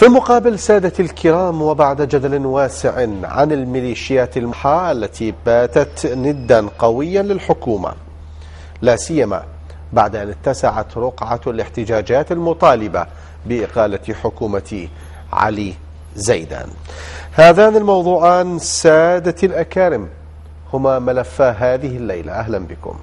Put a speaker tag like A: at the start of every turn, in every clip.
A: في المقابل سادة الكرام، وبعد جدل واسع عن الميليشيات المحا التي باتت ندا قويا للحكومة، لا سيما بعد أن اتسعت رقعة الاحتجاجات المطالبة بإقالة حكومة علي زيدان. هذان الموضوعان سادة الأكارم هما ملفا هذه الليلة. أهلا بكم.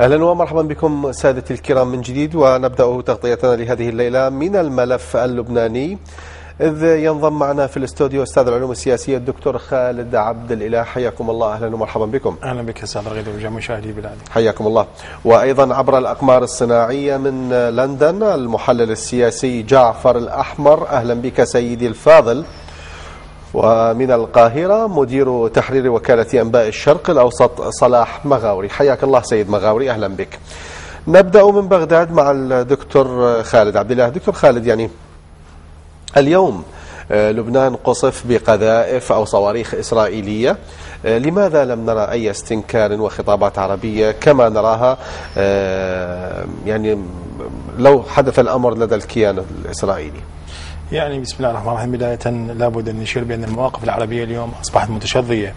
A: أهلا ومرحبا بكم سادتي الكرام من جديد، ونبدأ تغطيتنا لهذه الليلة من الملف اللبناني، إذ ينضم معنا في الاستوديو أستاذ العلوم السياسية الدكتور خالد عبد الإله. حياكم الله، أهلا ومرحبا بكم.
B: أهلا بك أستاذ رغيد وجميع مشاهدي بلادي،
A: حياكم الله. وأيضا عبر الأقمار الصناعية من لندن المحلل السياسي جعفر الأحمر، أهلا بك سيدي الفاضل. ومن القاهرة مدير تحرير وكالة أنباء الشرق الأوسط صلاح مغاوري، حياك الله سيد مغاوري، أهلا بك. نبدأ من بغداد مع الدكتور خالد عبد الله. دكتور خالد، يعني اليوم لبنان قصف بقذائف أو صواريخ إسرائيلية، لماذا لم نرى أي استنكار وخطابات عربية كما نراها يعني لو حدث الأمر لدى الكيان الإسرائيلي؟
B: يعني بسم الله الرحمن الرحيم. بداية لابد أن نشير بأن المواقف العربية اليوم أصبحت متشظية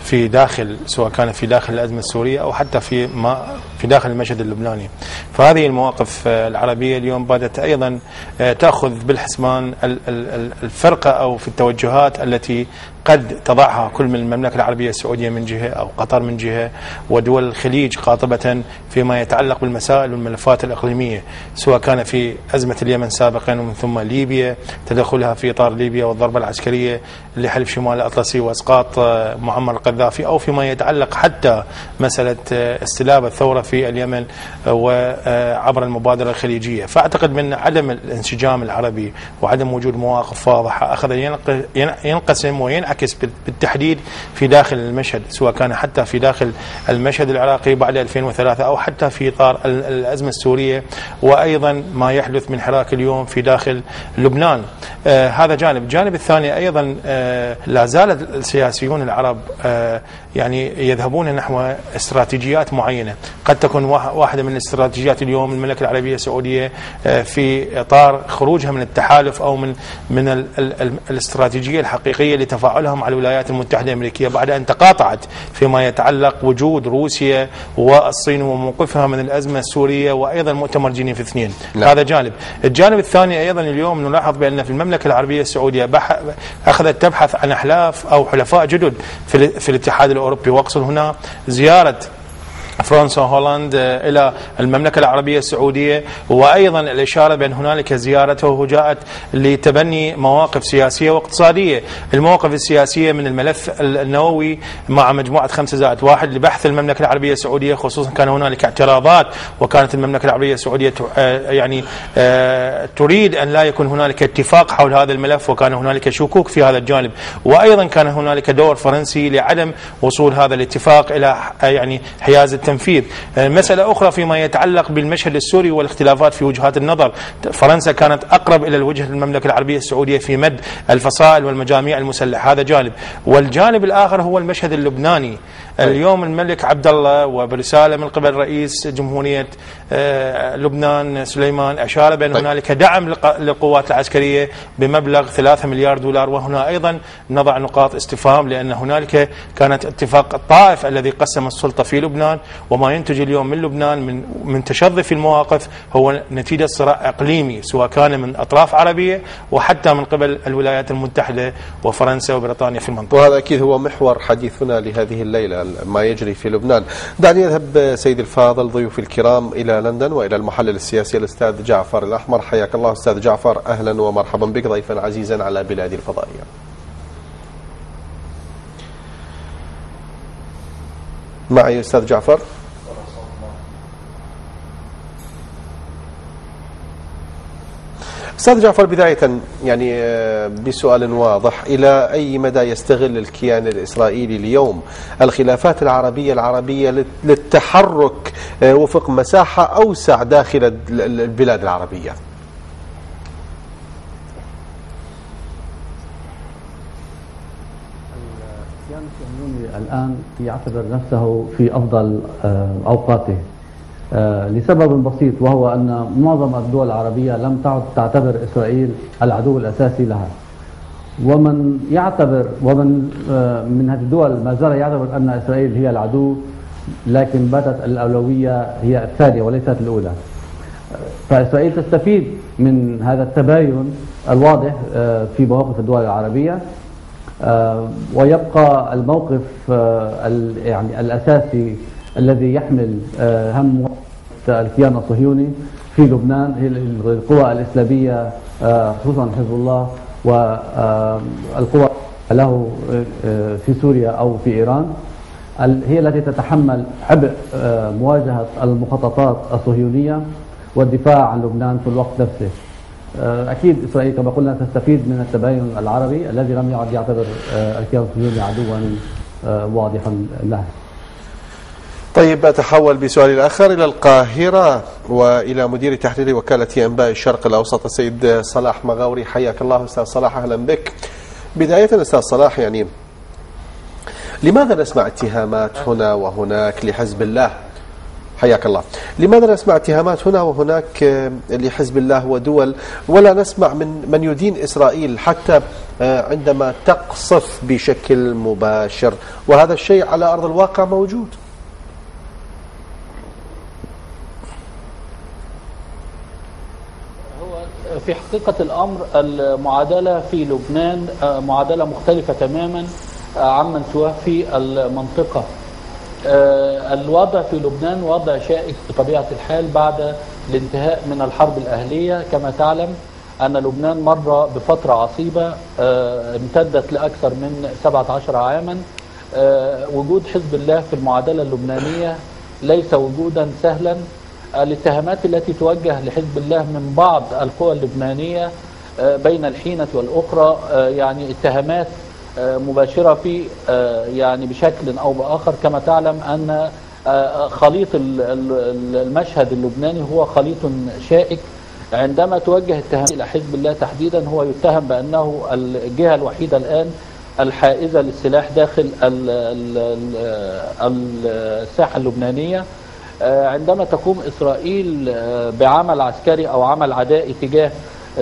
B: في داخل، سواء كانت في داخل الأزمة السورية أو حتى في داخل المشهد اللبناني. فهذه المواقف العربية اليوم بدأت أيضا تأخذ بالحسبان الفرقة أو في التوجهات التي قد تضعها كل من المملكة العربية السعودية من جهة أو قطر من جهة ودول الخليج قاطبة فيما يتعلق بالمسائل والملفات الإقليمية، سواء كان في أزمة اليمن سابقا ومن ثم ليبيا، تدخلها في إطار ليبيا والضربة العسكرية لحلف شمال الأطلسي وإسقاط معمر القذافي، أو فيما يتعلق حتى مسألة استلاب الثورة في اليمن وعبر المبادرة الخليجية. فأعتقد من عدم الانسجام العربي وعدم وجود مواقف واضحة أخذ ينقسم وينعكس بالتحديد في داخل المشهد، سواء كان حتى في داخل المشهد العراقي بعد 2003 أو حتى في إطار الأزمة السورية، وأيضا ما يحدث من حراك اليوم في داخل لبنان. هذا جانب. الجانب الثاني أيضا لا زال السياسيون العرب يعني يذهبون نحو استراتيجيات معينة، قد تكون واحدة من الاستراتيجيات اليوم المملكة العربية السعودية في إطار خروجها من التحالف أو من الاستراتيجية الحقيقية لتفاعلها مع الولايات المتحدة الأمريكية بعد أن تقاطعت فيما يتعلق وجود روسيا والصين وموقفها من الأزمة السورية وأيضا مؤتمر جنيف 2. لا. هذا جانب. الجانب الثاني أيضا اليوم نلاحظ بأن في المملكة العربية السعودية أخذت تبحث عن أحلاف أو حلفاء جدد في الاتحاد الأوروبي، وأقصد هنا زيارة فرانسوا هولاند إلى المملكة العربية السعودية، وأيضا الإشارة بأن هنالك زيارته جاءت لتبني مواقف سياسية واقتصادية. المواقف السياسية من الملف النووي مع مجموعة 5+1 لبحث المملكة العربية السعودية، خصوصا كان هنالك اعتراضات، وكانت المملكة العربية السعودية يعني تريد أن لا يكون هنالك اتفاق حول هذا الملف، وكان هنالك شكوك في هذا الجانب، وأيضا كان هنالك دور فرنسي لعدم وصول هذا الاتفاق إلى يعني حياز التنفيذ. مسألة أخرى فيما يتعلق بالمشهد السوري والاختلافات في وجهات النظر، فرنسا كانت أقرب إلى الوجهة المملكة العربية السعودية في مد الفصائل والمجاميع المسلحة، هذا جانب. والجانب الآخر هو المشهد اللبناني. اليوم الملك عبد الله وبرسالة من قبل رئيس جمهورية لبنان سليمان أشار بأن هنالك دعم للقوات العسكرية بمبلغ 3 مليار دولار، وهنا أيضا نضع نقاط استفهام، لأن هنالك كانت اتفاق الطائف الذي قسم السلطة في لبنان، وما ينتج اليوم من لبنان من تشظي في المواقف هو نتيجة صراع إقليمي، سواء كان من أطراف عربية وحتى من قبل الولايات المتحدة وفرنسا وبريطانيا في المنطقة.
A: وهذا أكيد هو محور حديثنا لهذه الليلة، ما يجري في لبنان. دعني أذهب سيدي الفاضل ضيوفي الكرام إلى لندن وإلى المحلل السياسي الأستاذ جعفر الأحمر. حياك الله أستاذ جعفر، أهلا ومرحبا بك ضيفا عزيزا على بلادي الفضائية. معي أستاذ جعفر؟ أستاذ جعفر، بداية يعني بسؤال واضح، إلى أي مدى يستغل الكيان الإسرائيلي اليوم الخلافات العربية للتحرك وفق مساحة أوسع داخل البلاد العربية؟
C: الصهيوني الآن يعتبر نفسه في أفضل أوقاته لسبب بسيط، وهو أن معظم الدول العربية لم تعد تعتبر إسرائيل العدو الأساسي لها، ومن يعتبر ومن من هذه الدول ما زال يعتبر أن إسرائيل هي العدو، لكن باتت الأولوية هي الثانية وليست الأولى. فإسرائيل تستفيد من هذا التباين الواضح في مواقف الدول العربية، ويبقى الموقف يعني الأساسي الذي يحمل هم الكيان الصهيوني في لبنان هي القوى الإسلامية، خصوصا حزب الله والقوى له في سوريا أو في إيران، هي التي تتحمل عبء مواجهة المخططات الصهيونية والدفاع عن لبنان في الوقت نفسه. أكيد إسرائيل كما قلنا تستفيد من التباين العربي الذي لم يعد يعتبر الكيان الصهيوني عدوا واضحا له.
A: طيب، أتحول بسؤالي الآخر إلى القاهرة وإلى مدير تحرير وكالة أنباء الشرق الأوسط السيد صلاح مغاوري. حياك الله أستاذ صلاح، أهلا بك. بداية أستاذ صلاح، يعني لماذا نسمع اتهامات هنا وهناك لحزب الله؟ حياك الله. لماذا نسمع اتهامات هنا وهناك لحزب الله ودول، ولا نسمع من يدين إسرائيل حتى عندما تقصف بشكل مباشر، وهذا الشيء على أرض الواقع موجود؟
D: هو في حقيقة الأمر المعادلة في لبنان معادلة مختلفة تماما عمن سواه في المنطقة. الوضع في لبنان وضع شائك بطبيعة الحال بعد الانتهاء من الحرب الأهلية. كما تعلم أن لبنان مر بفترة عصيبة امتدت لأكثر من 17 عاما. وجود حزب الله في المعادلة اللبنانية ليس وجودا سهلا. الاتهامات التي توجه لحزب الله من بعض القوى اللبنانية بين الحينة والأخرى يعني اتهامات مباشرة في يعني بشكل أو بآخر. كما تعلم أن خليط المشهد اللبناني هو خليط شائك. عندما توجه اتهام إلى حزب الله تحديدا هو يتهم بأنه الجهة الوحيدة الآن الحائزة للسلاح داخل الساحة اللبنانية. عندما تقوم إسرائيل بعمل عسكري أو عمل عدائي تجاه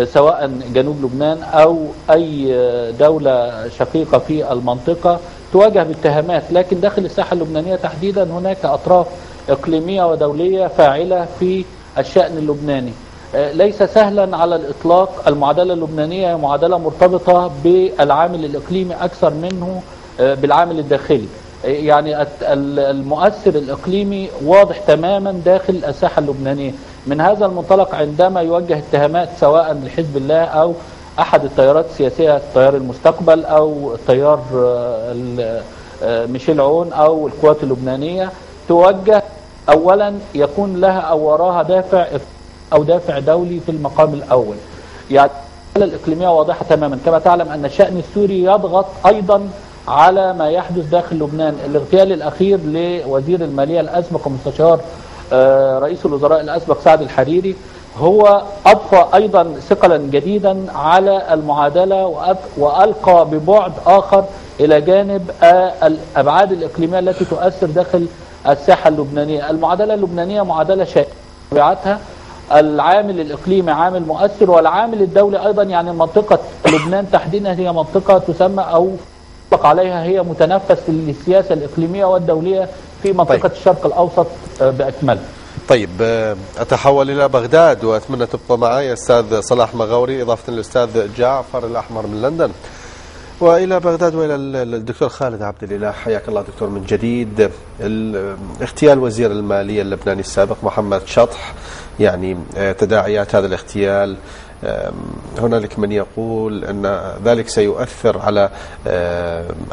D: سواء جنوب لبنان أو أي دولة شقيقة في المنطقة تواجه باتهامات، لكن داخل الساحة اللبنانية تحديدا هناك أطراف إقليمية ودولية فاعلة في الشأن اللبناني. ليس سهلا على الإطلاق. المعادلة اللبنانية معادلة مرتبطة بالعامل الإقليمي أكثر منه بالعامل الداخلي. يعني المؤثر الإقليمي واضح تماما داخل الساحة اللبنانية. من هذا المنطلق عندما يوجه اتهامات سواء لحزب الله أو أحد التيارات السياسية، تيار المستقبل أو التيار ميشيل عون أو القوات اللبنانية، توجه أولا يكون لها أو وراها دافع أو دافع دولي في المقام الأول. يعني الإقليمية واضحة تماما. كما تعلم أن الشأن السوري يضغط أيضا على ما يحدث داخل لبنان. الاغتيال الأخير لوزير المالية الأسبق ومستشار رئيس الوزراء الأسبق سعد الحريري هو أضفى أيضا ثقلا جديدا على المعادلة وألقى ببعد آخر إلى جانب الأبعاد الإقليمية التي تؤثر داخل الساحة اللبنانية. المعادلة اللبنانية معادلة شائكة طبيعتها. العامل الإقليمي عامل مؤثر والعامل الدولي أيضا. يعني منطقة لبنان تحديدا هي منطقة تسمى أو يطلق عليها هي متنفس للسياسة الإقليمية والدولية في منطقة طيب. الشرق الأوسط بأكمله.
A: طيب، أتحول إلى بغداد وأتمنى تبقى معي أستاذ صلاح مغاوري، إضافة للأستاذ جعفر الأحمر من لندن. وإلى بغداد وإلى الدكتور خالد عبد الإله. حياك الله دكتور من جديد. اغتيال وزير المالية اللبناني السابق محمد شطح، يعني تداعيات هذا الاغتيال، هنالك من يقول أن ذلك سيؤثر على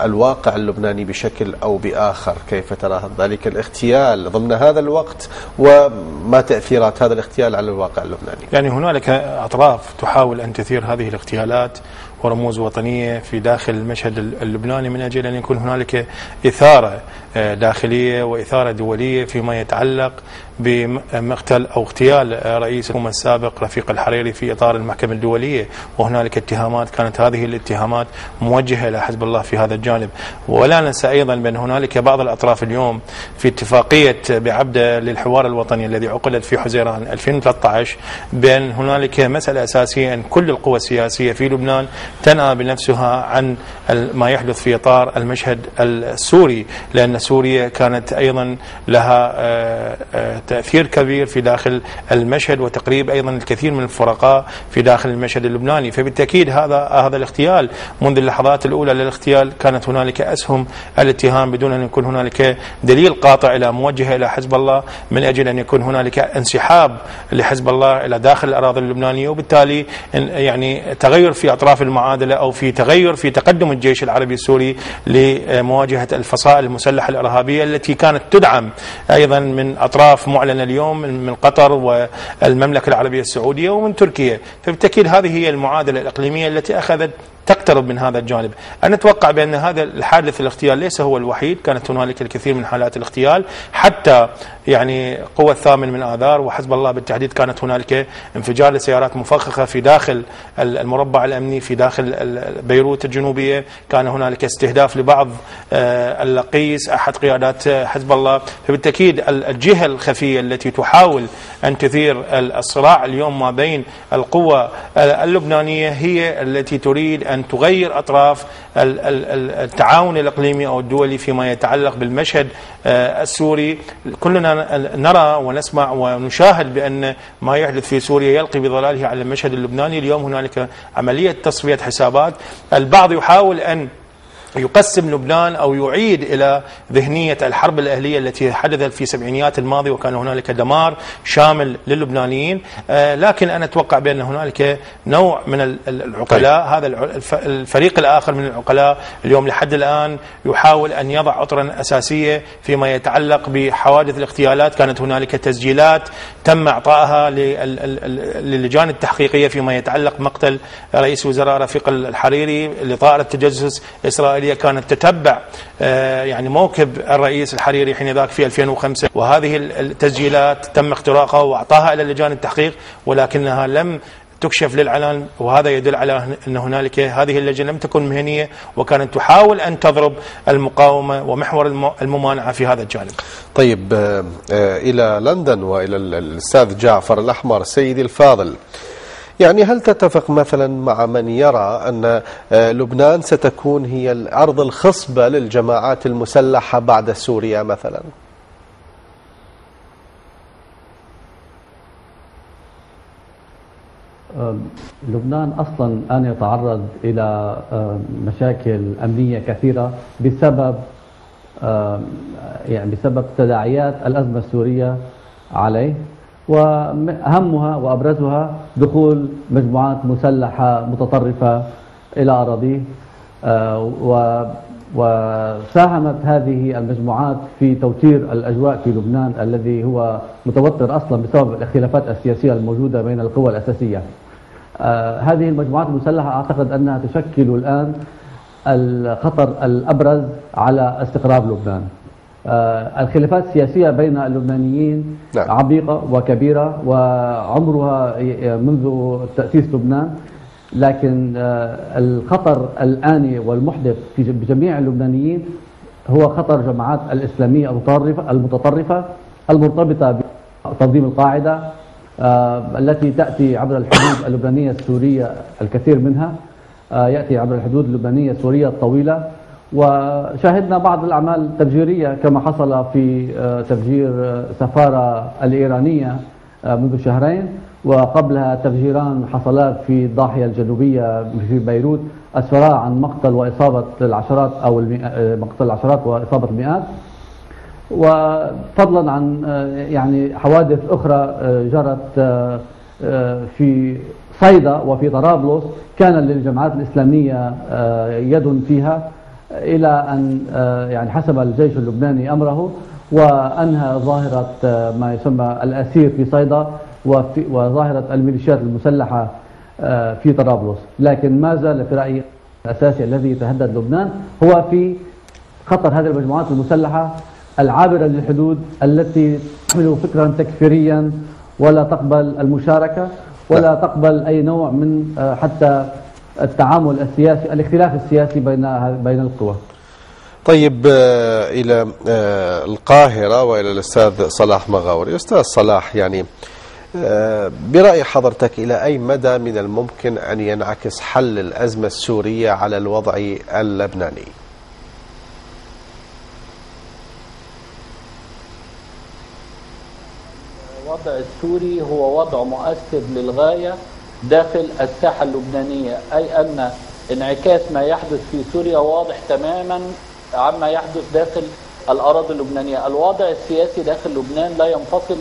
A: الواقع اللبناني بشكل أو بآخر. كيف ترى ذلك الاغتيال ضمن هذا الوقت، وما تأثيرات هذا الاغتيال على الواقع اللبناني؟
B: يعني هنالك أطراف تحاول أن تثير هذه الاغتيالات ورموز وطنية في داخل المشهد اللبناني من أجل أن يكون هنالك إثارة داخلية وإثارة دولية فيما يتعلق بمقتل أو اغتيال رئيس الحكومة السابق رفيق الحريري في إطار المحكمة الدولية، وهنالك اتهامات كانت هذه الاتهامات موجهة إلى حزب الله في هذا الجانب. ولا ننسى أيضا بأن هنالك بعض الأطراف اليوم في اتفاقية بعبدة للحوار الوطني الذي عقدت في حزيران 2013 بأن هنالك مسألة أساسية أن كل القوى السياسية في لبنان تنأى بنفسها عن ما يحدث في إطار المشهد السوري، لأن سوريا كانت أيضا لها تأثير كبير في داخل المشهد وتقريب أيضا الكثير من الفرقاء في داخل المشهد اللبناني. فبالتأكيد هذا الاغتيال منذ اللحظات الأولى للاغتيال كانت هنالك أسهم الاتهام بدون أن يكون هنالك دليل قاطع إلى موجهة إلى حزب الله من أجل أن يكون هنالك انسحاب لحزب الله إلى داخل الأراضي اللبنانية، وبالتالي يعني تغير في أطراف المعادلة أو في تغير في تقدم الجيش العربي السوري لمواجهة الفصائل المسلحة الإرهابية التي كانت تدعم أيضا من أطراف معلنة اليوم من قطر والمملكة العربية السعودية ومن تركيا. فبالتأكيد هذه هي المعادلة الإقليمية التي أخذت تقترب من هذا الجانب. أنا أتوقع بأن هذا الحادث الاغتيال ليس هو الوحيد، كانت هنالك الكثير من حالات الاغتيال، حتى يعني قوة الثامن من آذار وحزب الله بالتحديد كانت هنالك انفجار لسيارات مفخخة في داخل المربع الأمني في داخل بيروت الجنوبية، كان هنالك استهداف لبعض اللقيس أحد قيادات حزب الله. فبالتأكيد الجهة الخفية التي تحاول أن تثير الصراع اليوم ما بين القوى اللبنانية هي التي تريد أن تغير أطراف التعاون الإقليمي أو الدولي فيما يتعلق بالمشهد السوري. كلنا نرى ونسمع ونشاهد بأن ما يحدث في سوريا يلقي بظلاله على المشهد اللبناني. اليوم هنالك عملية تصفية حسابات، البعض يحاول أن يقسم لبنان أو يعيد إلى ذهنية الحرب الأهلية التي حدثت في سبعينيات الماضي وكان هنالك دمار شامل للبنانيين، لكن أنا أتوقع بأن هنالك نوع من العقلاء. هذا الفريق الآخر من العقلاء اليوم لحد الآن يحاول أن يضع عطرا أساسية فيما يتعلق بحوادث الاغتيالات. كانت هنالك تسجيلات تم إعطائها للجان التحقيقية فيما يتعلق مقتل رئيس وزراء رفيق الحريري لطائرة تجسس إسرائيلية كانت تتبع يعني موكب الرئيس الحريري حين ذاك في 2005، وهذه التسجيلات تم اختراقها واعطاها الى لجان التحقيق ولكنها لم تكشف للعلن، وهذا يدل على ان هنالك هذه اللجنة لم تكن مهنية وكانت تحاول ان تضرب المقاومة ومحور الممانعة في هذا الجانب.
A: طيب، الى لندن والى الاستاذ جعفر الاحمر. سيدي الفاضل، يعني هل تتفق مثلا مع من يرى أن لبنان ستكون هي الأرض الخصبة للجماعات المسلحة بعد سوريا مثلا؟
C: لبنان أصلا الآن يتعرض إلى مشاكل أمنية كثيرة بسبب يعني بسبب تداعيات الأزمة السورية عليه، وأهمها وأبرزها دخول مجموعات مسلحة متطرفة إلى أراضيه، وساهمت هذه المجموعات في توتير الأجواء في لبنان الذي هو متوتر أصلا بسبب الاختلافات السياسية الموجودة بين القوى الأساسية. هذه المجموعات المسلحة أعتقد أنها تشكل الآن الخطر الأبرز على استقرار لبنان. الخلافات السياسية بين اللبنانيين عميقة وكبيرة وعمرها منذ تأسيس لبنان، لكن الخطر الآني والمحدث في بجميع اللبنانيين هو خطر جماعات الإسلامية المتطرفة المرتبطة بتنظيم القاعدة التي تأتي عبر الحدود اللبنانية السورية، الكثير منها يأتي عبر الحدود اللبنانية السورية الطويلة. وشاهدنا بعض الأعمال التفجيرية كما حصل في تفجير سفارة الإيرانية منذ شهرين، وقبلها تفجيران حصلا في الضاحية الجنوبية في بيروت أسفرا عن مقتل وإصابة العشرات أو مقتل العشرات وإصابة المئات، وفضلا عن يعني حوادث أخرى جرت في صيدا وفي طرابلس كان للجماعات الإسلامية يد فيها، إلى أن يعني حسم الجيش اللبناني أمره وأنهى ظاهرة ما يسمى الأسير في صيدا وظاهرة الميليشيات المسلحة في طرابلس. لكن ما زال في رأيي الأساسي الذي يتهدد لبنان هو في خطر هذه المجموعات المسلحة العابرة للحدود التي تحمل فكرا تكفيريا ولا تقبل المشاركة ولا تقبل أي نوع من حتى التعامل السياسي، الاختلاف السياسي بين القوى.
A: طيب، إلى القاهرة وإلى الأستاذ صلاح مغاوري. أستاذ صلاح، يعني برأي حضرتك إلى أي مدى من الممكن أن ينعكس حل الأزمة السورية على الوضع اللبناني؟
D: الوضع السوري هو وضع مؤثر للغاية داخل الساحة اللبنانية، أي أن انعكاس ما يحدث في سوريا واضح تماما عما يحدث داخل الأراضي اللبنانية. الوضع السياسي داخل لبنان لا ينفصل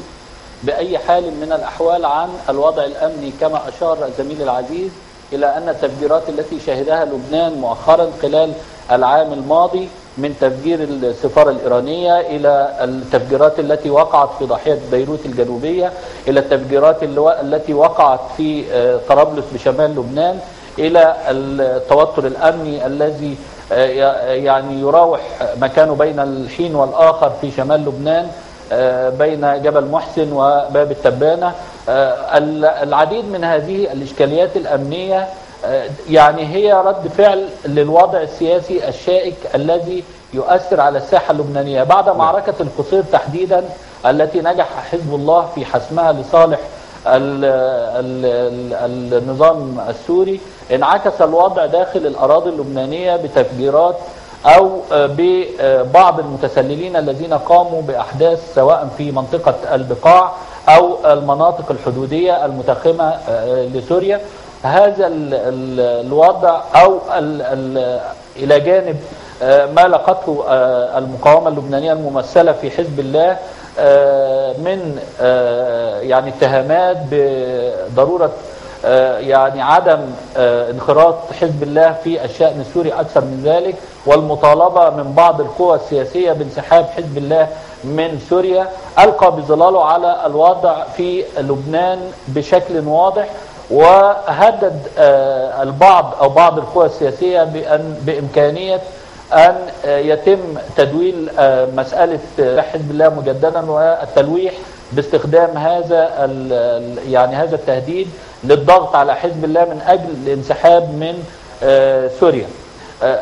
D: بأي حال من الأحوال عن الوضع الأمني، كما أشار زميلي العزيز إلى أن التفجيرات التي شهدها لبنان مؤخرا خلال العام الماضي من تفجير السفارة الإيرانية إلى التفجيرات التي وقعت في ضاحية بيروت الجنوبية، إلى التفجيرات التي وقعت في طرابلس بشمال لبنان، إلى التوتر الأمني الذي يعني يراوح مكانه بين الحين والآخر في شمال لبنان بين جبل محسن وباب التبانة. العديد من هذه الإشكاليات الأمنية يعني هي رد فعل للوضع السياسي الشائك الذي يؤثر على الساحة اللبنانية بعد معركة القصير تحديدا التي نجح حزب الله في حسمها لصالح النظام السوري. انعكس الوضع داخل الأراضي اللبنانية بتفجيرات أو ببعض المتسللين الذين قاموا بأحداث سواء في منطقة البقاع أو المناطق الحدودية المتاخمة لسوريا. هذا الوضع أو إلى جانب ما لقته المقاومة اللبنانية الممثلة في حزب الله من يعني اتهامات بضرورة يعني عدم انخراط حزب الله في الشأن السوري أكثر من ذلك، والمطالبة من بعض القوى السياسية بانسحاب حزب الله من سوريا، ألقى بظلاله على الوضع في لبنان بشكل واضح، وهدد البعض أو بعض القوى السياسية بأن بإمكانية أن يتم تدويل مسألة حزب الله مجددا والتلويح باستخدام هذا يعني هذا التهديد للضغط على حزب الله من أجل الانسحاب من سوريا.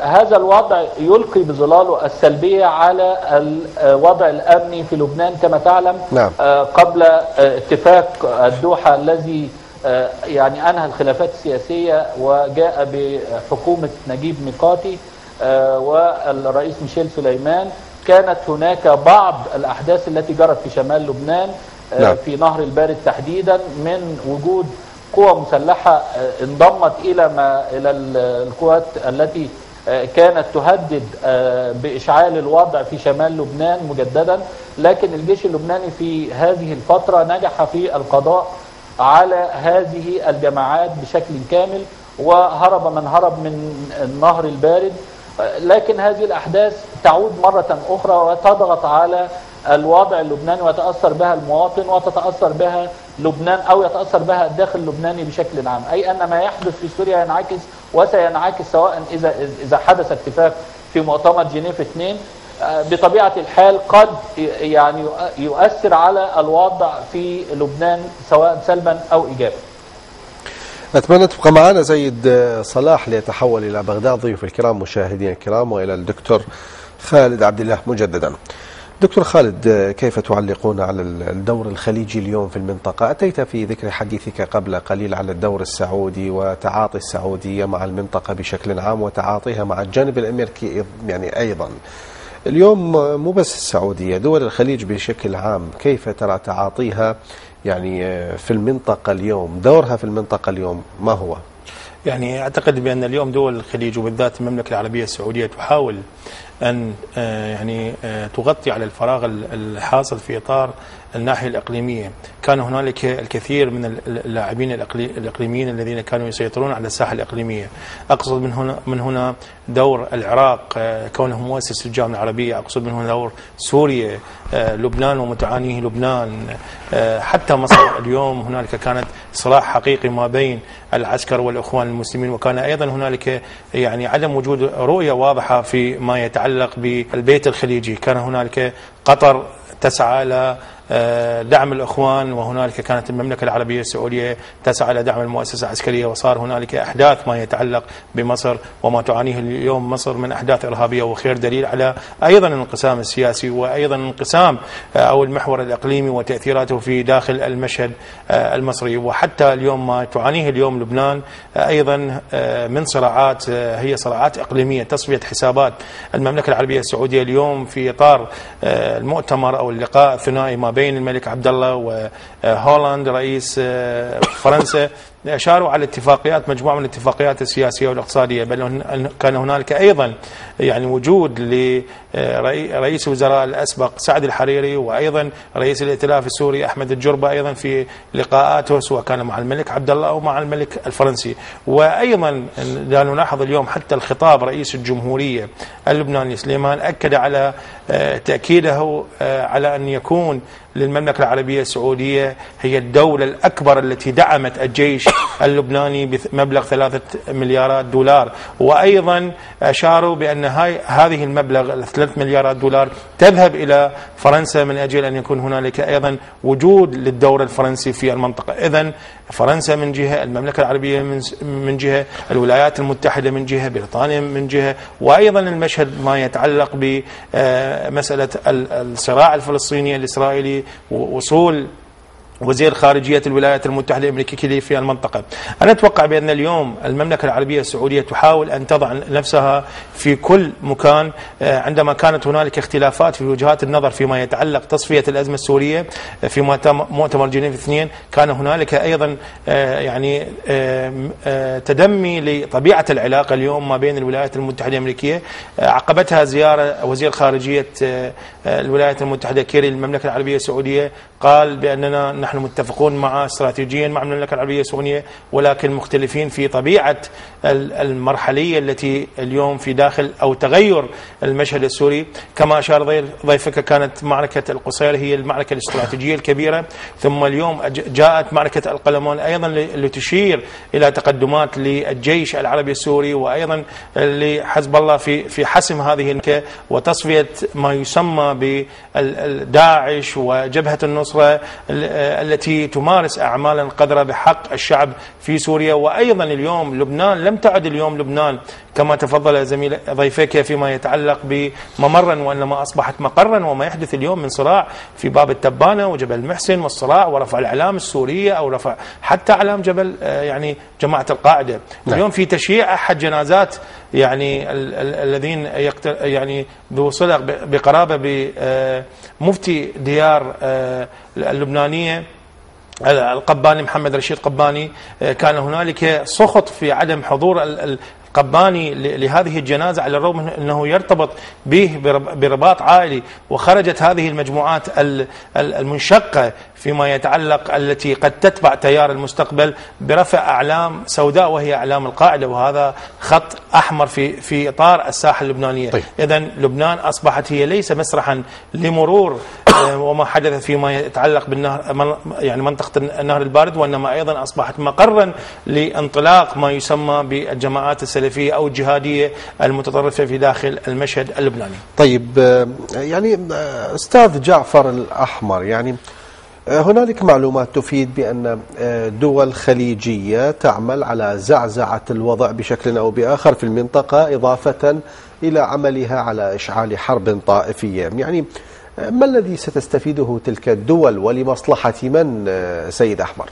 D: هذا الوضع يلقي بظلاله السلبية على الوضع الأمني في لبنان كما تعلم. نعم. قبل اتفاق الدوحة الذي يعني أنهى الخلافات السياسية وجاء بحكومة نجيب ميقاتي والرئيس ميشيل سليمان، كانت هناك بعض الأحداث التي جرت في شمال لبنان. نعم. في نهر البارد تحديدا، من وجود قوى مسلحة انضمت إلى القوات التي كانت تهدد بإشعال الوضع في شمال لبنان مجددا، لكن الجيش اللبناني في هذه الفترة نجح في القضاء على هذه الجماعات بشكل كامل، وهرب من هرب من النهر البارد. لكن هذه الأحداث تعود مرة أخرى وتضغط على الوضع اللبناني ويتأثر بها المواطن وتتأثر بها لبنان أو يتأثر بها الداخل اللبناني بشكل عام. أي أن ما يحدث في سوريا ينعكس وسينعكس، سواء إذا حدث اتفاق في مؤتمر جنيف 2 بطبيعة الحال قد يعني يؤثر على الوضع في لبنان سواء سلبا أو إيجابا.
A: أتمنى تبقى معنا سيد صلاح ليتحول إلى بغداد. ضيوف الكرام، مشاهدين الكرام، وإلى الدكتور خالد عبد الله مجددا. دكتور خالد، كيف تعلقون على الدور الخليجي اليوم في المنطقة؟ أتيت في ذكر حديثك قبل قليل على الدور السعودي وتعاطي السعودية مع المنطقة بشكل عام وتعاطيها مع الجانب الأمريكي يعني أيضا. اليوم مو بس السعودية، دول الخليج بشكل عام كيف ترى تعاطيها يعني في المنطقة اليوم، دورها في المنطقة اليوم ما هو؟
B: يعني أعتقد بأن اليوم دول الخليج وبالذات المملكة العربية السعودية تحاول أن يعني تغطي على الفراغ الحاصل في إطار الناحية الإقليمية. كان هنالك الكثير من اللاعبين الإقليميين الذين كانوا يسيطرون على الساحة الإقليمية. أقصد من هنا دور العراق كونه مؤسس الجامعة العربية، أقصد من هنا دور سوريا، لبنان ومتعانيه لبنان، حتى مصر. اليوم هنالك كانت صراع حقيقي ما بين العسكر والإخوان المسلمين، وكان أيضا هنالك يعني عدم وجود رؤية واضحة في ما يتعلق بالبيت الخليجي. كان هنالك قطر تسعى إلى دعم الإخوان، وهنالك كانت المملكة العربية السعودية تسعى إلى دعم المؤسسة العسكرية، وصار هنالك أحداث ما يتعلق بمصر وما تعانيه اليوم مصر من أحداث إرهابية، وخير دليل على أيضا الانقسام السياسي وأيضا انقسام أو المحور الإقليمي وتأثيراته في داخل المشهد المصري. وحتى اليوم ما تعانيه اليوم لبنان أيضا من صراعات هي صراعات إقليمية، تصفية حسابات. المملكة العربية السعودية اليوم في إطار المؤتمر أو اللقاء الثنائي ما بين الملك عبد الله وهولاند رئيس فرنسا، أشاروا على اتفاقيات، مجموعة من الاتفاقيات السياسية والاقتصادية، بل كان هنالك أيضا يعني وجود لرئيس الوزراء الأسبق سعد الحريري، وأيضا رئيس الائتلاف السوري أحمد الجربة أيضا في لقاءاته سواء كان مع الملك عبد الله أو مع الملك الفرنسي. وأيضا لا نلاحظ اليوم حتى الخطاب رئيس الجمهورية اللبناني سليمان أكد على تأكيده على أن يكون للمملكة العربية السعودية هي الدولة الأكبر التي دعمت الجيش اللبناني بمبلغ 3 مليارات دولار، وأيضا أشاروا بأن هذه المبلغ 3 مليارات دولار تذهب إلى فرنسا من أجل أن يكون هنالك أيضا وجود للدور الفرنسي في المنطقة. إذن فرنسا من جهة، المملكة العربية من جهة، الولايات المتحدة من جهة، بريطانيا من جهة، وأيضا المشهد ما يتعلق بمسألة الصراع الفلسطيني الإسرائيلي ووصول وزير خارجية الولايات المتحدة الأمريكية في المنطقة. أنا أتوقع بأن اليوم المملكة العربية السعودية تحاول أن تضع نفسها في كل مكان. عندما كانت هنالك اختلافات في وجهات النظر فيما يتعلق تصفية الأزمة السورية في مؤتمر جنيف 2، كان هنالك أيضا يعني تدمي لطبيعة العلاقة اليوم ما بين الولايات المتحدة الأمريكية. عقبتها زيارة وزير خارجية الولايات المتحدة كيري للمملكة العربية السعودية، قال بأننا نحن متفقون مع استراتيجيا مع المملكة العربية السعودية، ولكن مختلفين في طبيعة المرحلية التي اليوم في داخل أو تغير المشهد السوري. كما أشار ضيفك كانت معركة القصير هي المعركة الاستراتيجية الكبيرة، ثم اليوم جاءت معركة القلمون أيضا لتشير إلى تقدمات للجيش العربي السوري وأيضا لحزب الله في حسم هذه المعركة وتصفية ما يسمى بداعش وجبهة النصرة التي تمارس أعمالا قذرة بحق الشعب في سوريا. وأيضا اليوم لبنان لم تعد اليوم لبنان كما تفضل زميل ضيفك فيما يتعلق بممرا، وإنما أصبحت مقرا، وما يحدث اليوم من صراع في باب التبانة وجبل محسن والصراع ورفع الأعلام السورية أو رفع حتى أعلام جبل يعني جماعة القاعدة. اليوم في تشييع أحد جنازات يعني الذين يعني ذو صلة بقرابة بمفتي ديار اللبنانية القباني محمد رشيد قباني، كان هنالك سخط في عدم حضور القباني لهذه الجنازة على الرغم من أنه يرتبط به برباط عائلي، وخرجت هذه المجموعات المنشقة فيما يتعلق التي قد تتبع تيار المستقبل برفع أعلام سوداء وهي أعلام القاعدة، وهذا خط أحمر في إطار الساحة اللبنانية. طيب. إذن لبنان أصبحت هي ليس مسرحا لمرور وما حدث فيما يتعلق بالنهر يعني منطقة النهر البارد، وإنما أيضا أصبحت مقرا لانطلاق ما يسمى بالجماعات السلفية أو الجهادية المتطرفة في داخل المشهد اللبناني.
A: طيب، يعني أستاذ جعفر الأحمر، يعني هنالك معلومات تفيد بأن دول خليجية تعمل على زعزعة الوضع بشكل أو بآخر في المنطقة، إضافة إلى عملها على إشعال حرب طائفية. يعني ما الذي ستستفيده تلك الدول ولمصلحة من سيد أحمر؟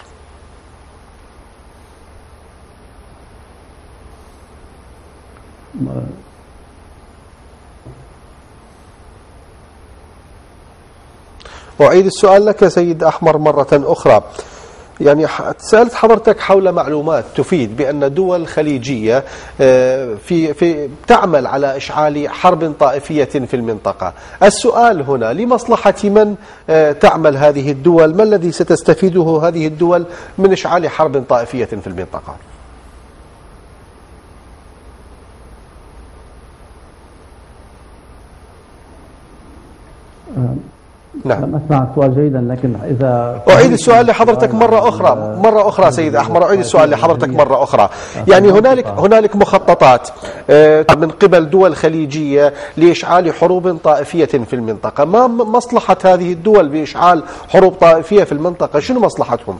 A: أعيد السؤال لك سيد أحمر مرة أخرى. يعني سألت حضرتك حول معلومات تفيد بأن دول خليجية في تعمل على إشعال حرب طائفية في المنطقة. السؤال هنا، لمصلحة من تعمل هذه الدول؟ ما الذي ستستفيده هذه الدول من إشعال حرب طائفية في المنطقة؟
C: نعم. لم أسمع السؤال جيدا، لكن إذا
A: أعيد السؤال لحضرتك مرة أخرى، مرة أخرى سيد أحمر، أعيد السؤال لحضرتك مرة أخرى. يعني هنالك مخططات من قبل دول خليجية لإشعال حروب طائفية في المنطقة. ما مصلحة هذه الدول بإشعال حروب طائفية في المنطقة؟ شنو مصلحتهم؟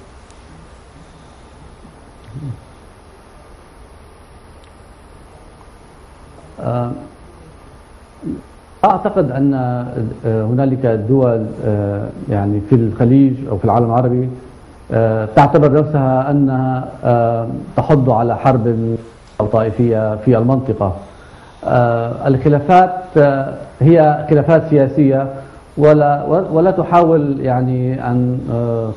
C: أعتقد أن هنالك دول يعني في الخليج أو في العالم العربي تعتبر نفسها أنها تحض على حرب أو طائفية في المنطقة. الخلافات هي خلافات سياسية، ولا تحاول يعني أن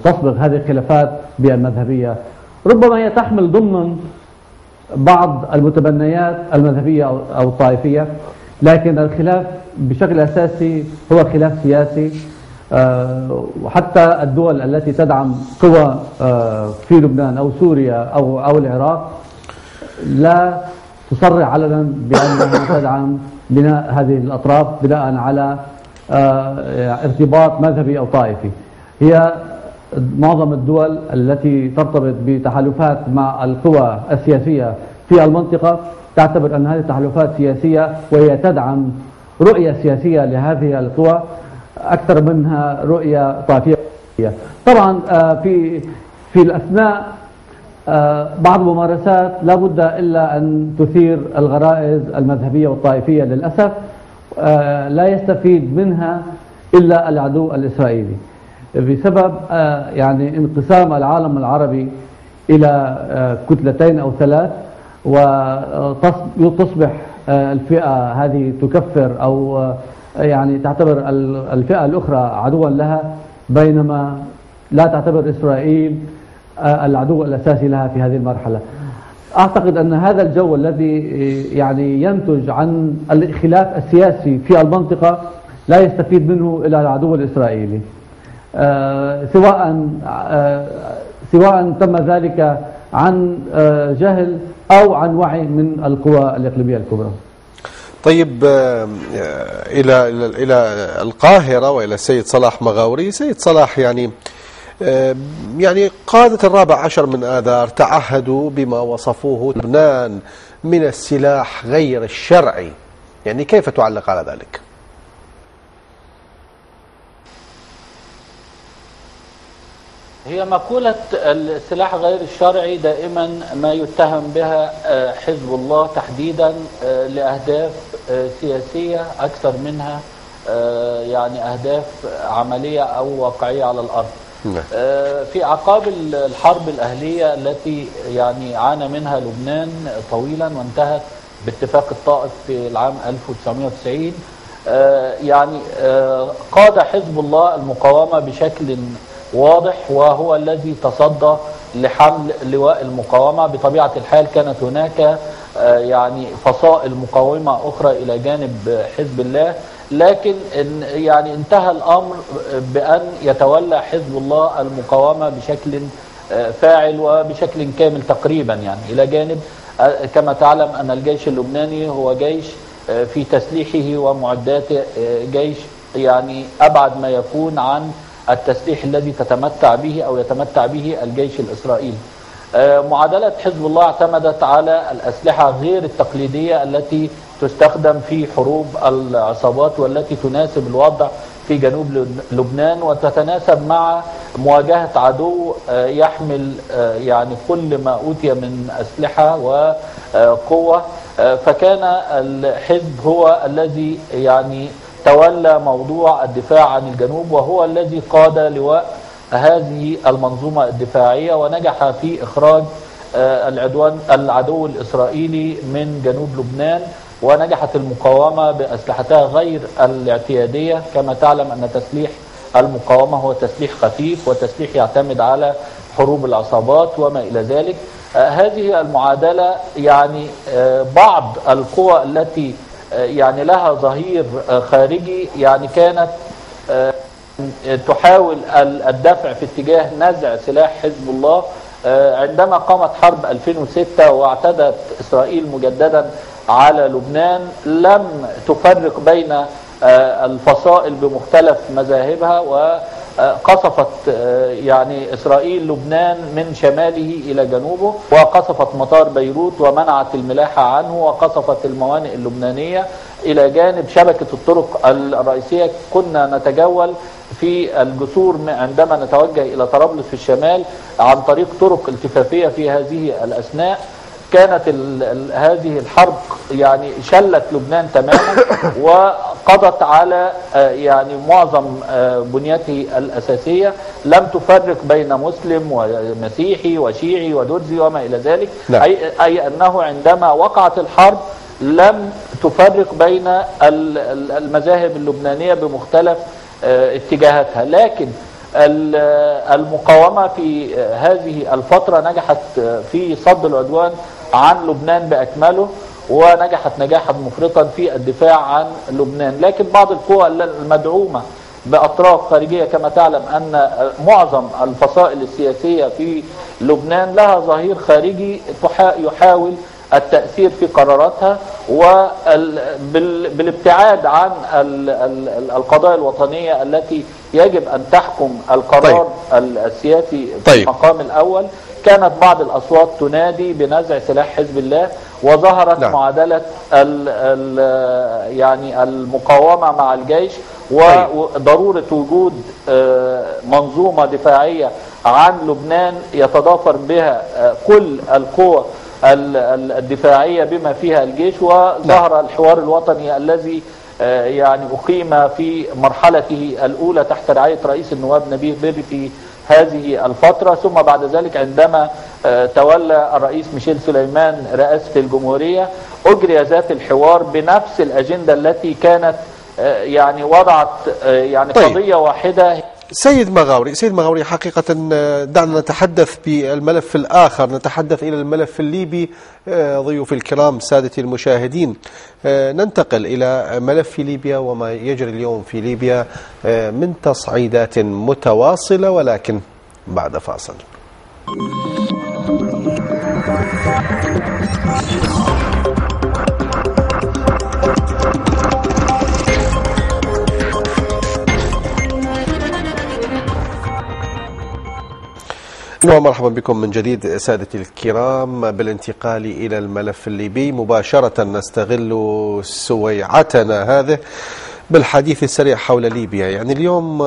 C: تصبغ هذه الخلافات بالمذهبية. ربما هي تحمل ضمن بعض المتبنيات المذهبية أو الطائفية، لكن الخلاف بشكل أساسي هو خلاف سياسي. وحتى الدول التي تدعم قوى في لبنان أو سوريا أو العراق لا تصرح علنا بأنها تدعم بناء هذه الأطراف بناء على ارتباط مذهبي أو طائفي. هي معظم الدول التي ترتبط بتحالفات مع القوى السياسية في المنطقة تعتبر أن هذه التحالفات سياسية، وهي تدعم رؤية سياسية لهذه القوى أكثر منها رؤية طائفية. طبعا في الأثناء بعض الممارسات لا بد إلا أن تثير الغرائز المذهبية والطائفية، للأسف لا يستفيد منها إلا العدو الإسرائيلي، بسبب يعني انقسام العالم العربي إلى كتلتين أو ثلاث، وتصبح الفئة هذه تكفر أو يعني تعتبر الفئة الأخرى عدوا لها، بينما لا تعتبر إسرائيل العدو الأساسي لها في هذه المرحلة. أعتقد أن هذا الجو الذي يعني ينتج عن الخلاف السياسي في المنطقة لا يستفيد منه إلا العدو الإسرائيلي، سواء تم ذلك عن جهل أو عن وعي من القوى الإقليمية الكبرى.
A: طيب، إلى إلى القاهرة وإلى السيد صلاح مغاوري. سيد صلاح، يعني قادة 14 من آذار تعهدوا بما وصفوه لبنان من السلاح غير الشرعي، يعني كيف تعلق على ذلك؟
D: هي مقولة السلاح غير الشرعي دائما ما يتهم بها حزب الله تحديدا لأهداف سياسية أكثر منها يعني أهداف عملية أو واقعية على الأرض. في أعقاب الحرب الأهلية التي يعني عانى منها لبنان طويلا وانتهت باتفاق الطائف في العام 1990، يعني قاد حزب الله المقاومة بشكل واضح، وهو الذي تصدى لحمل لواء المقاومة. بطبيعة الحال كانت هناك يعني فصائل مقاومة أخرى إلى جانب حزب الله، لكن يعني انتهى الأمر بأن يتولى حزب الله المقاومة بشكل فاعل وبشكل كامل تقريبا، يعني إلى جانب كما تعلم أن الجيش اللبناني هو جيش في تسليحه ومعداته جيش يعني أبعد ما يكون عن التسليح الذي تتمتع به أو يتمتع به الجيش الإسرائيلي. معادلة حزب الله اعتمدت على الأسلحة غير التقليدية التي تستخدم في حروب العصابات والتي تناسب الوضع في جنوب لبنان وتتناسب مع مواجهة عدو يحمل يعني كل ما أوتي من أسلحة وقوة. فكان الحزب هو الذي يعني تولى موضوع الدفاع عن الجنوب، وهو الذي قاد لواء هذه المنظومة الدفاعية ونجح في إخراج العدو الإسرائيلي من جنوب لبنان. ونجحت المقاومة بأسلحتها غير الاعتيادية. كما تعلم أن تسليح المقاومة هو تسليح خفيف وتسليح يعتمد على حروب العصابات وما إلى ذلك. هذه المعادلة يعني بعض القوى التي يعني لها ظهير خارجي يعني كانت تحاول الدفع في اتجاه نزع سلاح حزب الله. عندما قامت حرب 2006 واعتدت إسرائيل مجددا على لبنان لم تفرق بين الفصائل بمختلف مذاهبها، وقصفت يعني إسرائيل لبنان من شماله إلى جنوبه، وقصفت مطار بيروت ومنعت الملاحة عنه، وقصفت الموانئ اللبنانية إلى جانب شبكة الطرق الرئيسية. كنا نتجول في الجسور عندما نتوجه إلى طرابلس في الشمال عن طريق طرق التفافية. في هذه الأثناء كانت هذه الحرب يعني شلت لبنان تماما وقضت على يعني معظم بنيته الأساسية، لم تفرق بين مسلم ومسيحي وشيعي ودرزي وما إلى ذلك.
A: لا.
D: أي أنه عندما وقعت الحرب لم تفرق بين المذاهب اللبنانية بمختلف اتجاهاتها. لكن المقاومة في هذه الفترة نجحت في صد العدوان عن لبنان بأكمله، ونجحت نجاحا مفرطا في الدفاع عن لبنان. لكن بعض القوى المدعومة بأطراف خارجية، كما تعلم أن معظم الفصائل السياسية في لبنان لها ظهير خارجي يحاول التأثير في قراراتها، وبالابتعاد عن القضايا الوطنية التي يجب أن تحكم القرار. طيب. السياسي في المقام الأول. كانت بعض الأصوات تنادي بنزع سلاح حزب الله، وظهرت معادلة يعني المقاومة مع الجيش، وضرورة وجود منظومة دفاعية عن لبنان يتضافر بها كل القوى الدفاعية بما فيها الجيش. وظهر الحوار الوطني الذي يعني أقيم في مرحلته الأولى تحت رعاية رئيس النواب نبيه بري في هذه الفترة، ثم بعد ذلك عندما تولى الرئيس ميشيل سليمان رئاسة الجمهورية أجري ذات الحوار بنفس الأجندة التي كانت يعني وضعت يعني قضية واحدة.
A: سيد مغاوري، حقيقة دعنا نتحدث بالملف الآخر، نتحدث إلى الملف الليبي. ضيوف الكرام، سادتي المشاهدين، ننتقل إلى ملف ليبيا وما يجري اليوم في ليبيا من تصعيدات متواصلة، ولكن بعد فاصل. ومرحبا بكم من جديد سادتي الكرام. بالانتقال إلى الملف الليبي مباشرة، نستغل سويعتنا هذه بالحديث السريع حول ليبيا. يعني اليوم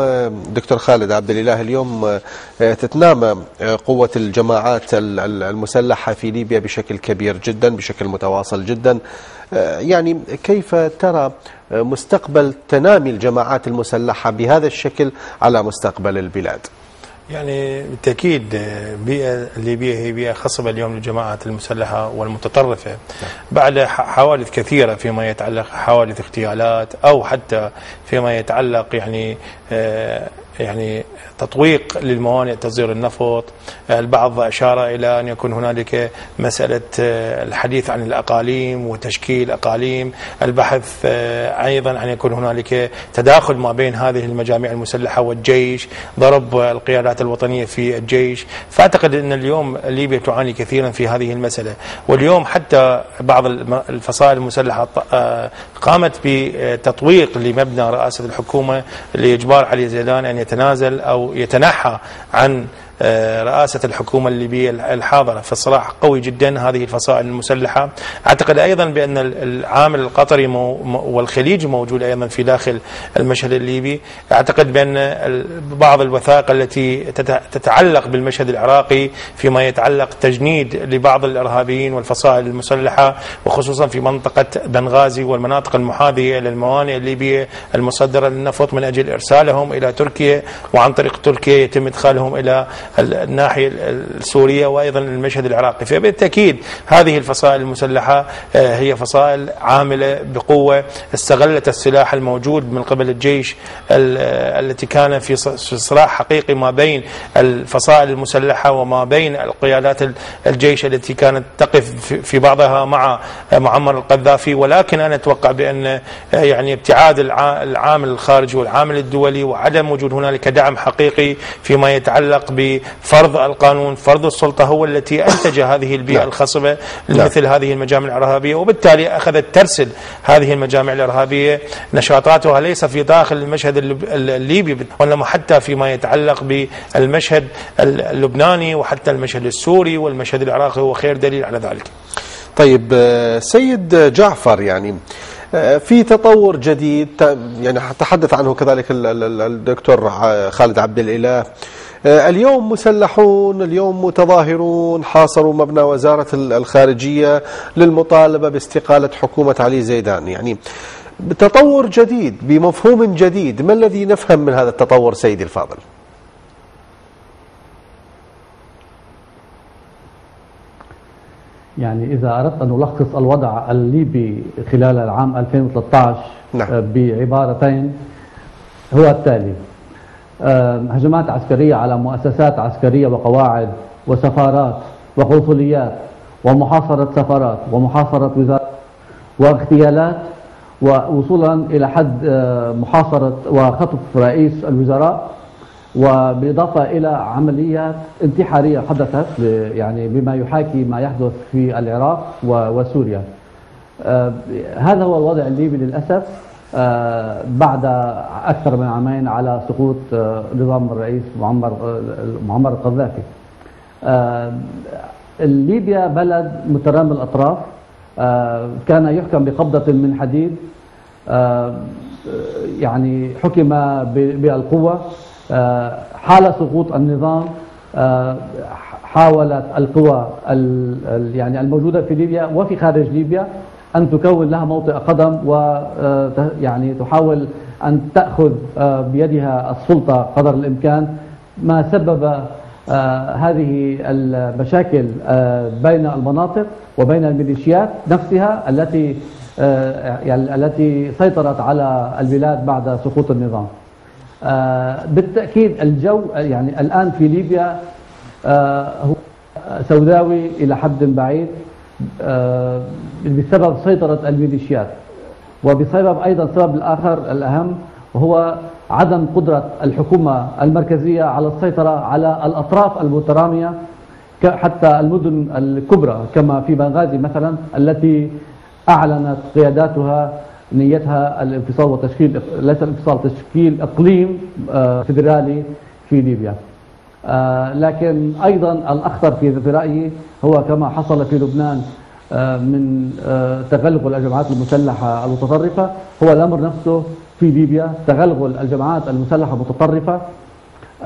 A: دكتور خالد عبد الإله، اليوم تتنامى قوة الجماعات المسلحة في ليبيا بشكل كبير جدا، بشكل متواصل جدا. يعني كيف ترى مستقبل تنامي الجماعات المسلحة بهذا الشكل على مستقبل البلاد؟
B: يعني بالتأكيد البيئة الليبية هي بيئة خصبة اليوم للجماعات المسلحة والمتطرفة، بعد حوادث كثيرة فيما يتعلق حوادث اغتيالات أو حتى فيما يتعلق يعني تطويق للموانئ تصدير النفط. البعض أشار إلى أن يكون هنالك مسألة الحديث عن الأقاليم وتشكيل أقاليم، البحث أيضا عن يكون هنالك تداخل ما بين هذه المجاميع المسلحة والجيش، ضرب القيادات الوطنية في الجيش. فأعتقد أن اليوم ليبيا تعاني كثيرا في هذه المسألة، واليوم حتى بعض الفصائل المسلحة قامت بتطويق لمبنى رئاسة الحكومة لإجبار علي زيدان أن يتنازل أو يتنحى عن رئاسة الحكومة الليبية الحاضرة. فالصراع قوي جدا هذه الفصائل المسلحة. أعتقد أيضا بأن العامل القطري والخليج موجود أيضا في داخل المشهد الليبي. أعتقد بأن بعض الوثائق التي تتعلق بالمشهد العراقي فيما يتعلق تجنيد لبعض الإرهابيين والفصائل المسلحة، وخصوصا في منطقة بنغازي والمناطق المحاذية للموانئ الليبية المصدرة للنفط، من أجل إرسالهم إلى تركيا، وعن طريق تركيا يتم إدخالهم إلى الناحية السورية وأيضا المشهد العراقي. فبالتأكيد هذه الفصائل المسلحة هي فصائل عاملة بقوة، استغلت السلاح الموجود من قبل الجيش التي كان في صراع حقيقي ما بين الفصائل المسلحة وما بين القيادات الجيش التي كانت تقف في بعضها مع معمر القذافي. ولكن أنا أتوقع بأن يعني ابتعاد العامل الخارجي والعامل الدولي وعدم وجود هنالك دعم حقيقي فيما يتعلق بفرض القانون، فرض السلطة، هو التي أنتج هذه البيئة الخصبة لمثل هذه المجامع الإرهابية، وبالتالي أخذت ترسل هذه المجامع الإرهابية نشاطاتها ليس في داخل المشهد الليبي، وإنما حتى فيما يتعلق بالمشهد اللبناني وحتى المشهد السوري والمشهد العراقي، هو خير دليل على ذلك.
A: طيب سيد جعفر، يعني في تطور جديد يعني تحدث عنه كذلك الدكتور خالد عبد الإله. اليوم مسلحون، اليوم متظاهرون حاصروا مبنى وزارة الخارجية للمطالبة باستقالة حكومة علي زيدان. يعني تطور جديد بمفهوم جديد، ما الذي نفهم من هذا التطور سيدي الفاضل؟
C: يعني إذا أردت أن ألخص الوضع الليبي خلال العام 2013 نعم. بعبارتين هو التالي: هجمات عسكرية على مؤسسات عسكرية وقواعد وسفارات وقنصليات ومحاصرة سفارات ومحاصرة وزارات واغتيالات، ووصولا إلى حد محاصرة وخطف رئيس الوزراء، وبالإضافة إلى عمليات انتحارية حدثت يعني بما يحاكي ما يحدث في العراق وسوريا. هذا هو الوضع الليبي للأسف بعد أكثر من عامين على سقوط نظام الرئيس معمر القذافي. ليبيا بلد مترامي الأطراف، كان يحكم بقبضة من حديد، يعني حكم بالقوة. حال سقوط النظام حاولت القوى يعني الموجودة في ليبيا وفي خارج ليبيا أن تكون لها موطئ قدم، ويعني تحاول أن تأخذ بيدها السلطة قدر الإمكان، ما سبب هذه المشاكل بين المناطق وبين الميليشيات نفسها التي يعني التي سيطرت على البلاد بعد سقوط النظام. بالتأكيد الجو يعني الآن في ليبيا هو سوداوي إلى حد بعيد بسبب سيطرة الميليشيات، وبسبب أيضا السبب الآخر الأهم وهو عدم قدرة الحكومة المركزية على السيطرة على الأطراف المترامية حتى المدن الكبرى كما في بنغازي مثلا التي أعلنت قياداتها نيتها الانفصال وتشكيل، ليس الانفصال، تشكيل اقليم فيدرالي في ليبيا. لكن ايضا الاخطر في رايي هو كما حصل في لبنان من تغلغل الجماعات المسلحه المتطرفه، هو الامر نفسه في ليبيا، تغلغل الجماعات المسلحه المتطرفه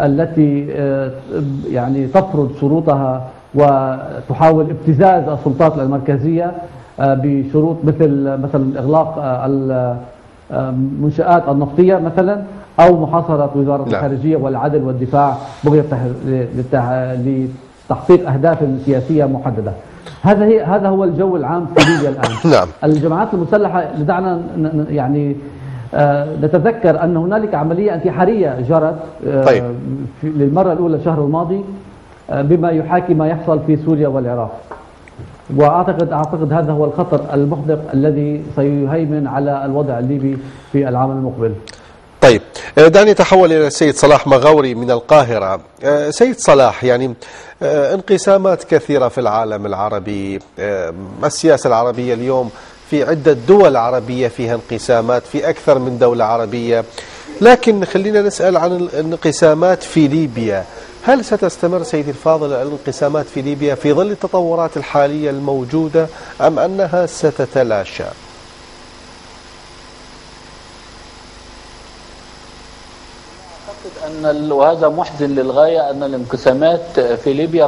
C: التي يعني تفرض شروطها وتحاول ابتزاز السلطات المركزيه بشروط مثل مثلا إغلاق المنشآت النفطية مثلا، أو محاصرة وزارة الخارجية والعدل والدفاع بغية لتحقيق أهداف سياسية محددة. هذا هو الجو العام في ليبيا الآن. نعم. الجماعات المسلحة، دعنا يعني نتذكر أن هنالك عملية انتحارية جرت طيب. للمرة الأولى الشهر الماضي بما يحاكي ما يحصل في سوريا والعراق. واعتقد هذا هو الخطر المحدق الذي سيهيمن على الوضع الليبي في العام المقبل.
A: طيب دعني أتحول إلى السيد صلاح مغاوري من القاهرة. سيد صلاح، يعني انقسامات كثيرة في العالم العربي، السياسة العربية اليوم في عدة دول عربية فيها انقسامات، في أكثر من دولة عربية، لكن خلينا نسأل عن الانقسامات في ليبيا. هل ستستمر سيدي الفاضل الانقسامات في ليبيا في ظل التطورات الحالية الموجودة أم أنها ستتلاشى؟
D: أعتقد أن وهذا محزن للغاية أن الانقسامات في ليبيا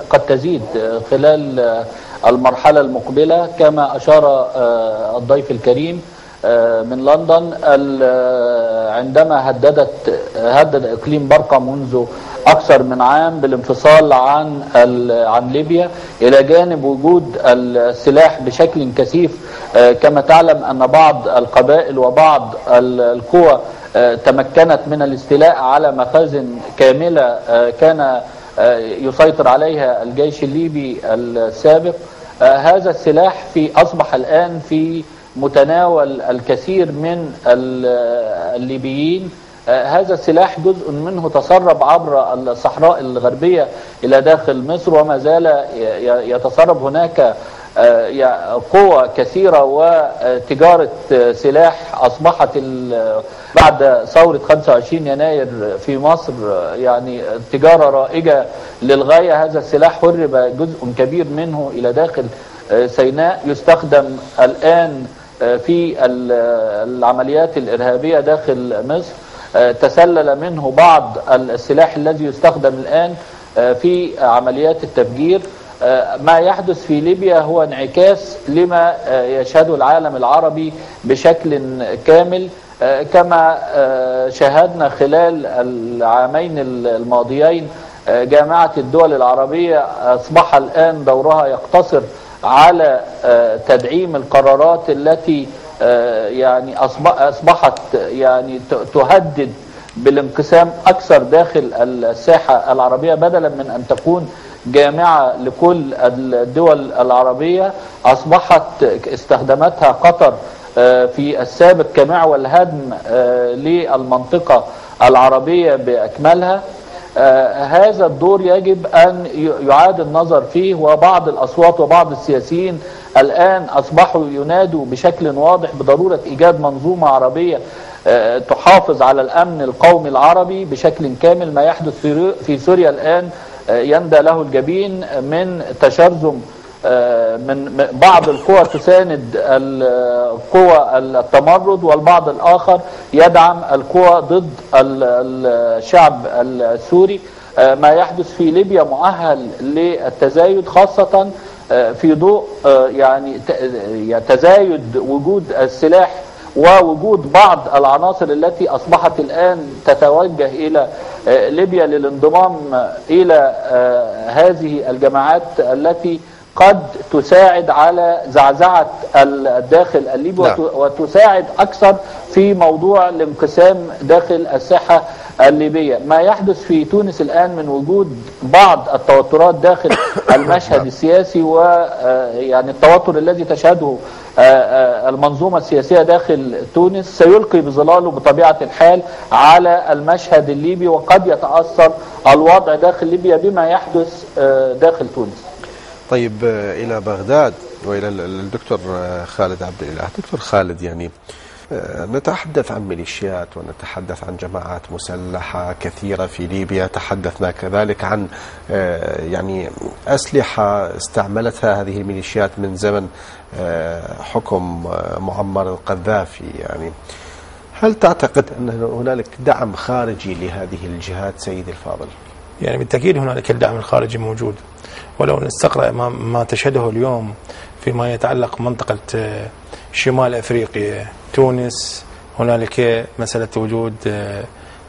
D: قد تزيد خلال المرحلة المقبلة كما أشار الضيف الكريم. من لندن. عندما هدد إقليم برقة منذ أكثر من عام بالانفصال عن ليبيا، إلى جانب وجود السلاح بشكل كثيف. كما تعلم أن بعض القبائل وبعض القوى تمكنت من الاستيلاء على مخازن كاملة كان يسيطر عليها الجيش الليبي السابق. هذا السلاح أصبح الآن في متناول الكثير من الليبيين. هذا السلاح جزء منه تسرب عبر الصحراء الغربية إلى داخل مصر، وما زال يتسرب. هناك قوة كثيرة وتجارة سلاح أصبحت بعد ثورة 25 يناير في مصر يعني تجارة رائجة للغاية. هذا السلاح هرب جزء كبير منه إلى داخل سيناء، يستخدم الآن في العمليات الإرهابية داخل مصر. تسلل منه بعض السلاح الذي يستخدم الآن في عمليات التفجير. ما يحدث في ليبيا هو انعكاس لما يشهده العالم العربي بشكل كامل، كما شاهدنا خلال العامين الماضيين. جامعة الدول العربية أصبح الآن دورها يقتصر على تدعيم القرارات التي يعني أصبحت يعني تهدد بالانقسام أكثر داخل الساحة العربية، بدلا من أن تكون جامعة لكل الدول العربية. أصبحت استخدمتها قطر في السابق كمعول هدم للمنطقة العربية بأكملها. هذا الدور يجب أن يعاد النظر فيه، وبعض الأصوات وبعض السياسيين الآن أصبحوا ينادوا بشكل واضح بضرورة إيجاد منظومة عربية تحافظ على الأمن القومي العربي بشكل كامل. ما يحدث في سوريا الآن يندى له الجبين من تشرذم من بعض القوى تساند القوى التمرد، والبعض الآخر يدعم القوى ضد الشعب السوري. ما يحدث في ليبيا مؤهل للتزايد، خاصة في ضوء يعني تزايد وجود السلاح ووجود بعض العناصر التي أصبحت الآن تتوجه إلى ليبيا للانضمام إلى هذه الجماعات التي قد تساعد على زعزعة الداخل الليبي. نعم. وتساعد أكثر في موضوع الانقسام داخل الساحة الليبية. ما يحدث في تونس الآن من وجود بعض التوترات داخل المشهد السياسي، ويعني التوتر الذي تشهده المنظومة السياسية داخل تونس سيلقي بظلاله بطبيعة الحال على المشهد الليبي، وقد يتأثر الوضع داخل ليبيا بما يحدث داخل تونس.
A: طيب، إلى بغداد وإلى الدكتور خالد عبد الإله. دكتور خالد، يعني نتحدث عن ميليشيات ونتحدث عن جماعات مسلحة كثيرة في ليبيا، تحدثنا كذلك عن يعني أسلحة استعملتها هذه الميليشيات من زمن حكم معمر القذافي. يعني هل تعتقد أن هنالك دعم خارجي لهذه الجهات سيدي الفاضل؟
B: يعني بالتأكيد هنالك الدعم الخارجي موجود، ولو نستقرأ ما تشهده اليوم فيما يتعلق منطقة شمال أفريقيا، تونس، هنالك مسألة وجود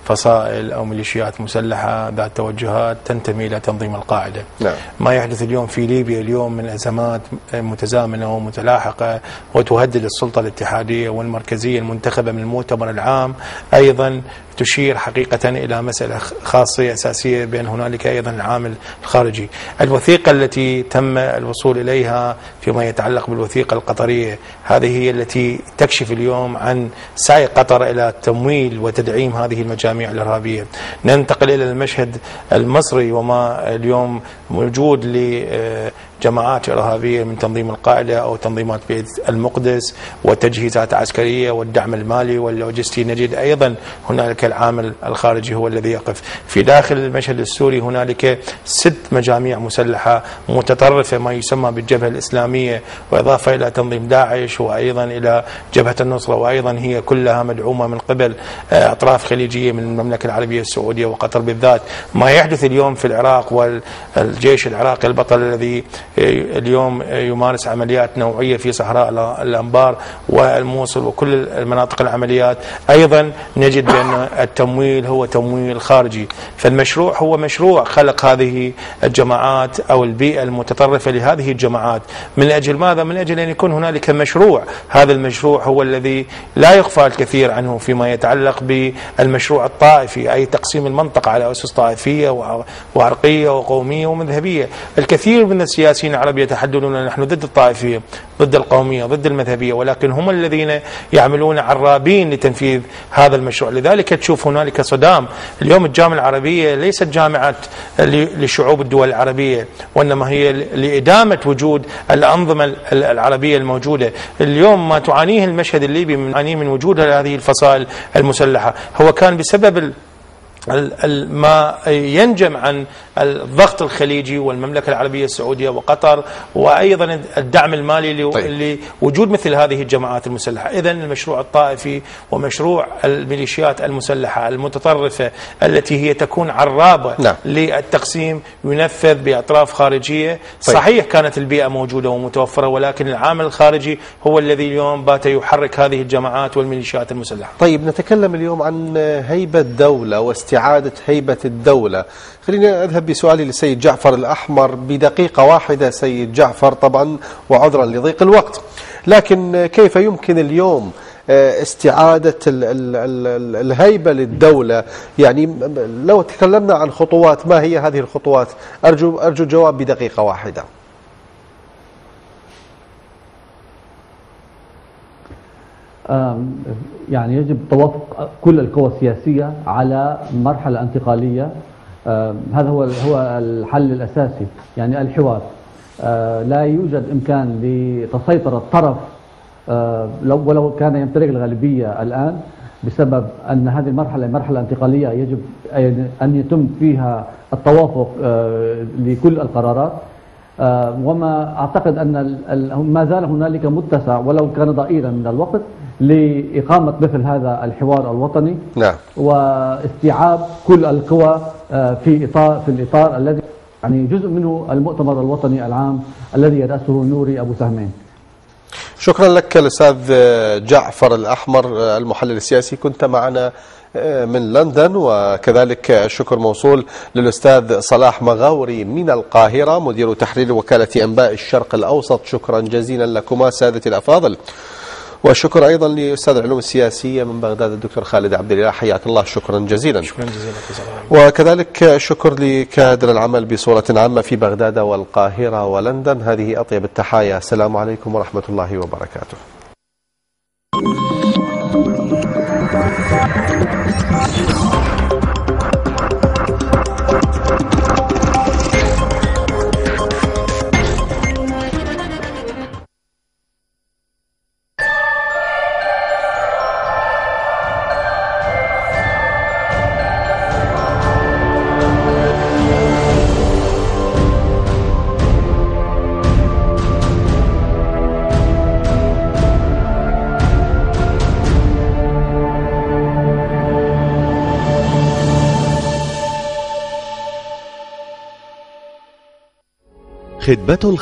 B: فصائل أو ميليشيات مسلحة ذات توجهات تنتمي إلى تنظيم القاعدة. نعم. ما يحدث اليوم في ليبيا اليوم من أزمات متزامنة ومتلاحقة وتهدد السلطة الاتحادية والمركزية المنتخبة من المؤتمر العام، أيضا تشير حقيقة إلى مسألة خاصية أساسية بأن هنالك أيضا العامل الخارجي. الوثيقة التي تم الوصول إليها فيما يتعلق بالوثيقة القطرية، هذه هي التي تكشف اليوم عن سعي قطر إلى تمويل وتدعيم هذه المجاميع الإرهابية. ننتقل إلى المشهد المصري وما اليوم موجود لجماعات إرهابية من تنظيم القاعدة أو تنظيمات بيت المقدس وتجهيزات عسكرية والدعم المالي واللوجستي. نجد أيضا هنالك العامل الخارجي هو الذي يقف. في داخل المشهد السوري هنالك 6 مجاميع مسلحة متطرفة ما يسمى بالجبهة الإسلامية، وإضافة إلى تنظيم داعش وأيضا إلى جبهة النصرة، وأيضا هي كلها مدعومة من قبل أطراف خليجية من المملكة العربية السعودية وقطر بالذات. ما يحدث اليوم في العراق والجيش العراقي البطل الذي اليوم يمارس عمليات نوعية في صحراء الأنبار والموصل وكل المناطق العمليات. أيضا نجد بأن التمويل هو تمويل خارجي، فالمشروع هو مشروع خلق هذه الجماعات أو البيئة المتطرفة لهذه الجماعات. من أجل ماذا؟ من أجل أن يكون هنالك مشروع، هذا المشروع هو الذي لا يخفى الكثير عنه فيما يتعلق بالمشروع الطائفي، أي تقسيم المنطقة على أسس طائفية وعرقية وقومية ومذهبية. الكثير من السياسيين العرب يتحدثون نحن ضد الطائفية، ضد القومية، ضد المذهبية، ولكن هم الذين يعملون عرابين لتنفيذ هذا المشروع. لذلك تشوف هنالك صدام. اليوم الجامعة العربية ليست جامعة لشعوب الدول العربية، وإنما هي لإدامة وجود الأنظمة العربية الموجودة. اليوم ما تعانيه المشهد الليبي من وجود هذه الفصائل المسلحة هو كان بسبب ما ينجم عن الضغط الخليجي والمملكة العربية السعودية وقطر، وأيضا الدعم المالي لوجود مثل هذه الجماعات المسلحة. إذن المشروع الطائفي ومشروع الميليشيات المسلحة المتطرفة التي هي تكون عرابة للتقسيم ينفذ بأطراف خارجية. صحيح كانت البيئة موجودة ومتوفرة، ولكن العامل الخارجي هو الذي اليوم بات يحرك هذه الجماعات والميليشيات المسلحة.
A: طيب، نتكلم اليوم عن هيبة دولة واستعادة هيبة الدولة. خليني أذهب بسؤالي للسيد جعفر الأحمر بدقيقة واحدة. سيد جعفر، طبعا وعذرا لضيق الوقت، لكن كيف يمكن اليوم استعادة الهيبة للدولة؟ يعني لو تكلمنا عن خطوات، ما هي هذه الخطوات؟ أرجو الجواب بدقيقة واحدة.
C: يعني يجب توافق كل القوى السياسية على مرحلة انتقالية. هذا هو الحل الأساسي، يعني الحوار. لا يوجد إمكان لتسيطر الطرف ولو كان يمتلك الغالبية الآن، بسبب أن هذه المرحلة مرحلة انتقالية يجب أن يتم فيها التوافق لكل القرارات. وما أعتقد أن ما زال هنالك متسع ولو كان ضئيلا من الوقت لإقامة مثل هذا الحوار الوطني.
A: نعم.
C: واستيعاب كل القوى في الإطار الذي يعني جزء منه المؤتمر الوطني العام الذي يرأسه نوري أبو سهمين.
A: شكرا لك الأستاذ جعفر الأحمر المحلل السياسي، كنت معنا من لندن. وكذلك الشكر موصول للأستاذ صلاح مغاوري من القاهرة، مدير تحرير وكالة أنباء الشرق الأوسط. شكرا جزيلا لكما سادتي الأفاضل. والشكر أيضا لأستاذ العلوم السياسية من بغداد الدكتور خالد عبد الإله، حياك الله، شكرا جزيلا.
B: شكرا جزيلا.
A: وكذلك الشكر لكادر العمل بصورة عامة في بغداد والقاهرة ولندن. هذه أطيب التحايا. السلام عليكم ورحمة الله وبركاته.
E: خدمة